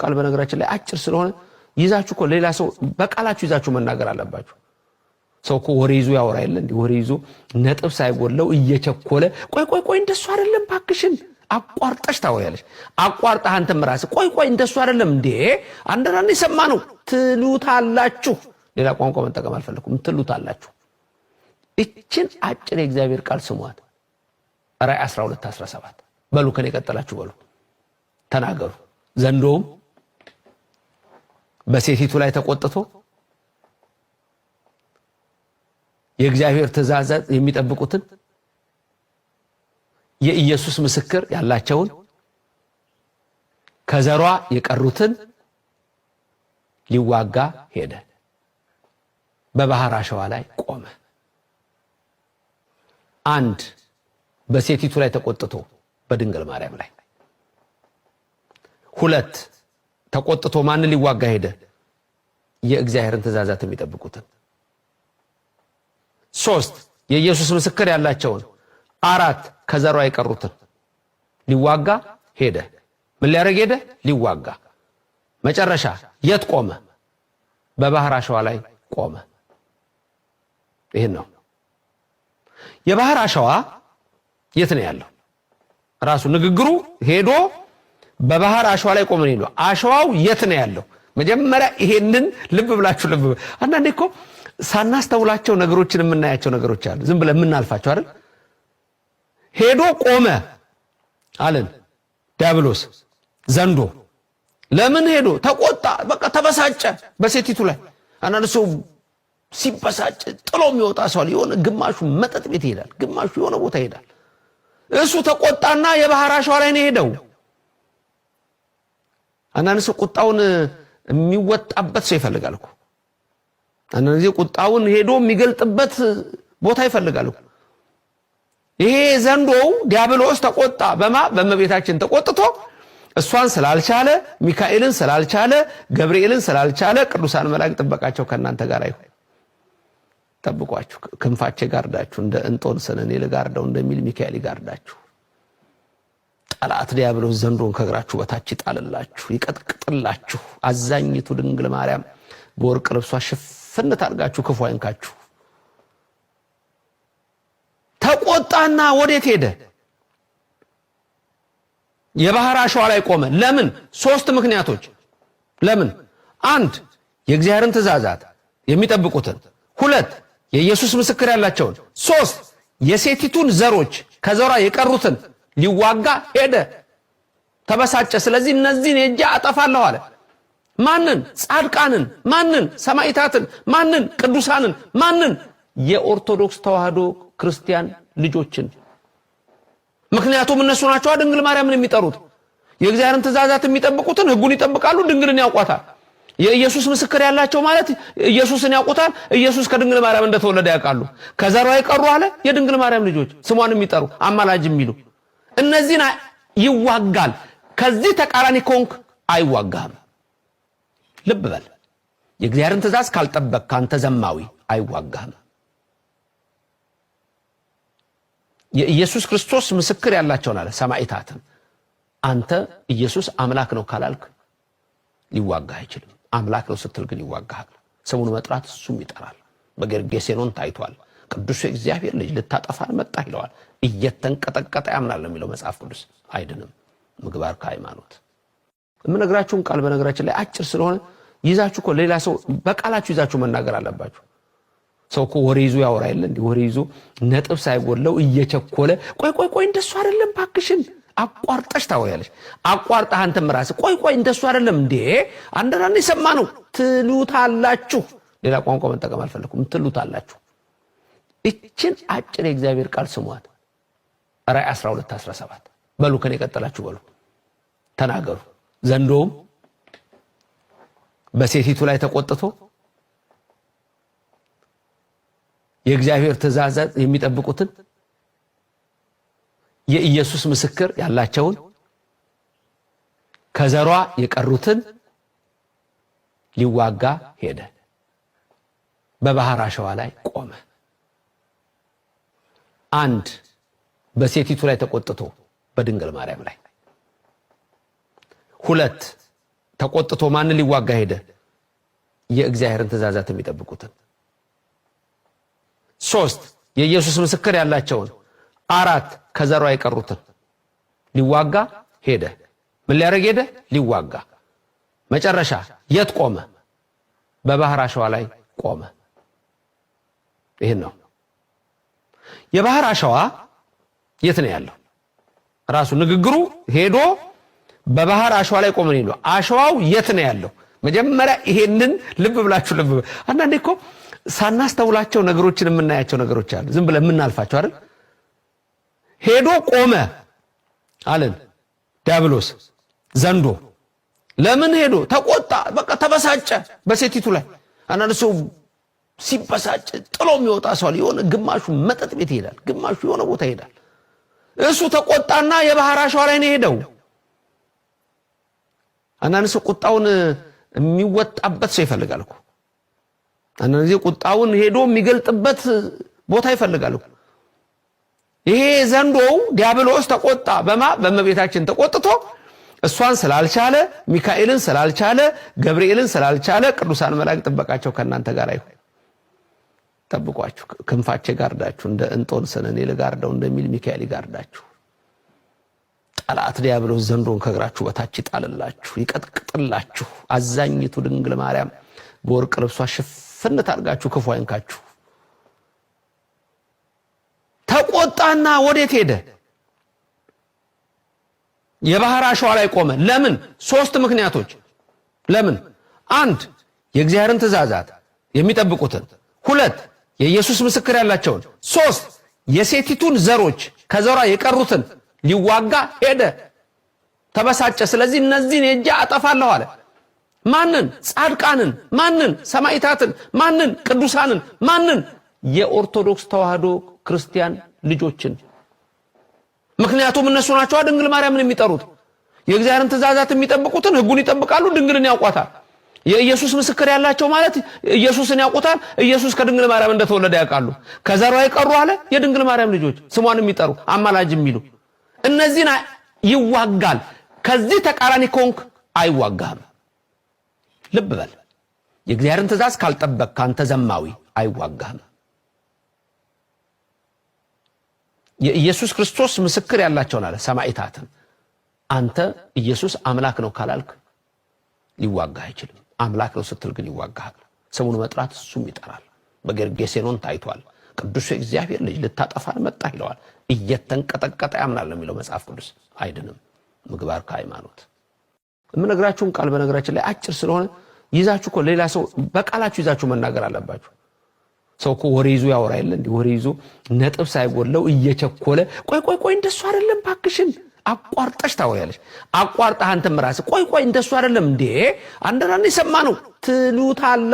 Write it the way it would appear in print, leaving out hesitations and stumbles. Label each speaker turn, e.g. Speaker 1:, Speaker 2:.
Speaker 1: ቃል በነገራችን ላይ አጭር ስለሆነ ይዛችሁ እኮ ሌላ ሰው በቃላችሁ ይዛችሁ መናገር አለባችሁ። ሰው እኮ ወሬ ይዞ ያወራ የለ እንዴ? ወሬ ይዞ ነጥብ ሳይጎድለው እየቸኮለ ቆይ ቆይ ቆይ እንደሱ አይደለም ባክሽን አቋርጠሽ ታወሪያለሽ። አቋርጠህ አንተም ራስህ ቆይ ቆይ እንደሱ አይደለም እንዴ አንዳንድ የሰማ ነው ትሉታላችሁ። ሌላ ቋንቋ መጠቀም አልፈለኩም። ትሉታላችሁ። እችን አጭር የእግዚአብሔር ቃል ስሟት። ራእይ 12 17 በሉ ከኔ ቀጠላችሁ በሉ ተናገሩ። ዘንዶውም በሴቲቱ ላይ ተቆጥቶ የእግዚአብሔር ትእዛዛት የሚጠብቁትን የኢየሱስ ምስክር ያላቸውን ከዘሯ የቀሩትን ሊዋጋ ሄደ። በባህር አሸዋ ላይ ቆመ። አንድ በሴቲቱ ላይ ተቆጥቶ በድንግል ማርያም ላይ፣ ሁለት ተቆጥቶ ማንን ሊዋጋ ሄደ? የእግዚአብሔርን ትእዛዛት የሚጠብቁትን። ሶስት የኢየሱስ ምስክር ያላቸውን። አራት ከዘሯ የቀሩትን ሊዋጋ ሄደ። ምን ሊያደርግ ሄደ? ሊዋጋ። መጨረሻ የት ቆመ? በባህር አሸዋ ላይ ቆመ። ይህን ነው የባህር አሸዋ የት ነው ያለው? ራሱ ንግግሩ ሄዶ በባህር አሸዋ ላይ ቆመ ነው። አሸዋው የት ነው ያለው? መጀመሪያ ይሄንን ልብ ብላችሁ ልብ። አንዳንዴ እኮ ሳናስተውላቸው ነገሮችን የምናያቸው ነገሮች አሉ። ዝም ብለን የምናልፋቸው አይደል? ሄዶ ቆመ አለን ዲያብሎስ ዘንዶ። ለምን ሄዶ ተቆጣ? በቃ ተበሳጨ በሴቲቱ ላይ። አንዳንድ ሰው ሲበሳጭ ጥሎ የሚወጣ ሰው አለ። የሆነ ግማሹ መጠጥ ቤት ይሄዳል፣ ግማሹ የሆነ ቦታ ይሄዳል። እሱ ተቆጣና የባህር አሸዋ ላይ ነው የሄደው። አንዳንድ ሰው ቁጣውን የሚወጣበት ሰው ይፈልጋል እኮ። አንዳንድ ጊዜ ቁጣውን ሄዶ የሚገልጥበት ቦታ ይፈልጋል እኮ። ይሄ ዘንዶው ዲያብሎስ ተቆጣ። በእመቤታችን ተቆጥቶ እሷን ስላልቻለ፣ ሚካኤልን ስላልቻለ፣ ገብርኤልን ስላልቻለ፣ ቅዱሳን መላእክት ጥበቃቸው ከእናንተ ጋር አይሁን። ጠብቋችሁ፣ ክንፋቼ ጋርዳችሁ፣ እንደ እንጦንስን እኔ ልጋርደው እንደሚል ሚካኤል ይጋርዳችሁ። ጠላት ዲያብሎስ ዘንዶን ከእግራችሁ በታች ይጣልላችሁ፣ ይቀጥቅጥላችሁ። አዛኝቱ ድንግል ማርያም በወርቅ ልብሷ ሽፍን ታርጋችሁ ክፉ አይንካችሁ። ተቆጣና ወዴት ሄደ? የባህር አሸዋ ላይ ቆመ። ለምን? ሶስት ምክንያቶች። ለምን? አንድ የእግዚአብሔርን ትእዛዛት የሚጠብቁትን፣ ሁለት የኢየሱስ ምስክር ያላቸውን፣ ሶስት የሴቲቱን ዘሮች ከዘሯ የቀሩትን ሊዋጋ ሄደ። ተበሳጨ። ስለዚህ እነዚህን ሄጄ አጠፋለሁ አለ። ማንን? ጻድቃንን። ማንን? ሰማዕታትን። ማንን? ቅዱሳንን። ማንን? የኦርቶዶክስ ተዋህዶ ክርስቲያን ልጆችን። ምክንያቱም እነሱ ናቸው ድንግል ማርያምን የሚጠሩት። የእግዚአብሔርን ትእዛዛት የሚጠብቁትን ሕጉን ይጠብቃሉ፣ ድንግልን ያውቋታል። የኢየሱስ ምስክር ያላቸው ማለት ኢየሱስን ያውቁታል። ኢየሱስ ከድንግል ማርያም እንደተወለደ ያውቃሉ። ከዘሯ የቀሩ አለ የድንግል ማርያም ልጆች ስሟን የሚጠሩ አማላጅ የሚሉ እነዚህን ይዋጋል። ከዚህ ተቃራኒ ከሆንክ አይዋጋህም። ልብ በል። የእግዚአብሔርን ትእዛዝ ካልጠበቅክ አንተ ዘማዊ አይዋጋህም። የኢየሱስ ክርስቶስ ምስክር ያላቸውን አለ ሰማዕታትን፣ አንተ ኢየሱስ አምላክ ነው ካላልክ ሊዋጋህ አይችልም። አምላክ ነው ስትል ግን ይዋጋሃል። ስሙን መጥራት እሱም ይጠራል። በጌርጌሴኖን ታይቷል። ቅዱስ የእግዚአብሔር ልጅ ልታጠፋን መጣ ይለዋል። እየተንቀጠቀጠ ያምናል ነው የሚለው መጽሐፍ ቅዱስ። አይድንም። ምግባር ከሃይማኖት የምነግራችሁን ቃል በነገራችን ላይ አጭር ስለሆነ ይዛችሁ እኮ ሌላ ሰው በቃላችሁ ይዛችሁ መናገር አለባችሁ። ሰው እኮ ወሬ ይዞ ያወራ የለ እንዴ? ወሬ ይዞ ነጥብ ሳይጎድለው እየቸኮለ ቆይ ቆይ ቆይ እንደሱ አይደለም ባክሽን አቋርጠሽ ታወሪያለሽ። አቋርጠህ አንተም ራስህ ቆይ ቆይ እንደሱ አይደለም እንዴ አንዳንድ የሰማ ነው ትሉታላችሁ። ሌላ ቋንቋ መጠቀም አልፈለኩም። ትሉታላችሁ። እችን አጭር የእግዚአብሔር ቃል ስሟት። ራእይ 12 17 በሉ ከኔ ቀጠላችሁ በሉ ተናገሩ። ዘንዶውም በሴቲቱ ላይ ተቆጥቶ የእግዚአብሔር ትእዛዛት የሚጠብቁትን የኢየሱስ ምስክር ያላቸውን ከዘሯ የቀሩትን ሊዋጋ ሄደ። በባህር አሸዋ ላይ ቆመ። አንድ በሴቲቱ ላይ ተቆጥቶ በድንግል ማርያም ላይ፣ ሁለት ተቆጥቶ ማንን ሊዋጋ ሄደ? የእግዚአብሔርን ትእዛዛት የሚጠብቁትን። ሶስት፣ የኢየሱስ ምስክር ያላቸውን። አራት፣ ከዘሯ የቀሩትን ሊዋጋ ሄደ። ምን ሊያደርግ ሄደ? ሊዋጋ። መጨረሻ የት ቆመ? በባህር አሸዋ ላይ ቆመ። ይህን ነው። የባህር አሸዋ የት ነው ያለው? ራሱ ንግግሩ ሄዶ በባህር አሸዋ ላይ ቆመ ነው። አሸዋው የት ነው ያለው? መጀመሪያ ይሄንን ልብ ብላችሁ ልብ። አንዳንዴ እኮ ሳናስተውላቸው ነገሮችን የምናያቸው ነገሮች አሉ። ዝም ብለን የምናልፋቸው አይደል? ሄዶ ቆመ አለን ዲያብሎስ ዘንዶ። ለምን ሄዶ ተቆጣ? በቃ ተበሳጨ በሴቲቱ ላይ። አንዳንድ ሰው ሲበሳጭ ጥሎ የሚወጣ ሰው አለ። የሆነ ግማሹ መጠጥ ቤት ይሄዳል፣ ግማሹ የሆነ ቦታ ይሄዳል። እሱ ተቆጣና የባህር አሸዋ ላይ ነው የሄደው። አንዳንድ ሰው ቁጣውን የሚወጣበት ሰው ይፈልጋል እኮ። አንዳንድ ጊዜ ቁጣውን ሄዶ የሚገልጥበት ቦታ ይፈልጋል እኮ። ይሄ ዘንዶው ዲያብሎስ ተቆጣ። በእመቤታችን ተቆጥቶ እሷን ስላልቻለ፣ ሚካኤልን ስላልቻለ፣ ገብርኤልን ስላልቻለ፣ ቅዱሳን መላእክት ጥበቃቸው ከእናንተ ጋር አይሁን። ጠብቋችሁ፣ ክንፋቼ ጋርዳችሁ፣ እንደ እንጦንስን እኔ ልጋርደው እንደሚል ሚካኤል ይጋርዳችሁ። ጠላት ዲያብሎስ ዘንዶን ከእግራችሁ በታች ይጣልላችሁ፣ ይቀጥቅጥላችሁ። አዛኝቱ ድንግል ማርያም በወርቅ ልብሷ ሽፍን ታርጋችሁ፣ ክፉ አይንካችሁ። ተቆጣና ወዴት ሄደ? የባህር አሸዋ ላይ ቆመ። ለምን? ሶስት ምክንያቶች። ለምን? አንድ፣ የእግዚአብሔርን ትእዛዛት የሚጠብቁትን፣ ሁለት፣ የኢየሱስ ምስክር ያላቸውን፣ ሶስት፣ የሴቲቱን ዘሮች ከዘሯ የቀሩትን ሊዋጋ ሄደ። ተበሳጨ። ስለዚህ እነዚህን ሄጄ አጠፋለሁ አለ። ማንን? ጻድቃንን። ማንን? ሰማዕታትን። ማንን? ቅዱሳንን። ማንን? የኦርቶዶክስ ተዋህዶ ክርስቲያን ልጆችን። ምክንያቱም እነሱ ናቸው ድንግል ማርያምን የሚጠሩት። የእግዚአብሔርን ትእዛዛት የሚጠብቁትን ሕጉን ይጠብቃሉ፣ ድንግልን ያውቋታል። የኢየሱስ ምስክር ያላቸው ማለት ኢየሱስን ያውቁታል። ኢየሱስ ከድንግል ማርያም እንደተወለደ ያውቃሉ። ከዘሯ የቀሩ አለ የድንግል ማርያም ልጆች ስሟን የሚጠሩ አማላጅ የሚሉ እነዚህን ይዋጋል። ከዚህ ተቃራኒ ከሆንክ አይዋጋህም። ልብ በል። የእግዚአብሔርን ትእዛዝ ካልጠበቅክ አንተ ዘማዊ አይዋጋህም። የኢየሱስ ክርስቶስ ምስክር ያላቸውን አለ ሰማዕታትን። አንተ ኢየሱስ አምላክ ነው ካላልክ ሊዋጋህ አይችልም። አምላክ ነው ስትል ግን ይዋጋሃል። ስሙን መጥራት እሱም ይጠራል። በጌርጌሴኖን ታይቷል። ቅዱስ የእግዚአብሔር ልጅ ልታጠፋን መጣ ይለዋል። እየተንቀጠቀጠ ያምናል ነው የሚለው መጽሐፍ ቅዱስ። አይድንም። ምግባር ከሃይማኖት። የምነግራችሁን ቃል በነገራችን ላይ አጭር ስለሆነ ይዛችሁ እኮ ሌላ ሰው በቃላችሁ ይዛችሁ መናገር አለባችሁ። ሰው እኮ ወሬ ይዞ ያወራ የለ እንዲህ ወሬ ይዞ ነጥብ ሳይጎድለው እየቸኮለ ቆይ ቆይ ቆይ እንደሱ አይደለም ባክሽን አቋርጠሽ ታወሪያለሽ። አቋርጠህ አንተም ራስህ ቆይ ቆይ እንደሱ አይደለም እንዴ አንዳንድ የሰማ ነው ትሉታላ።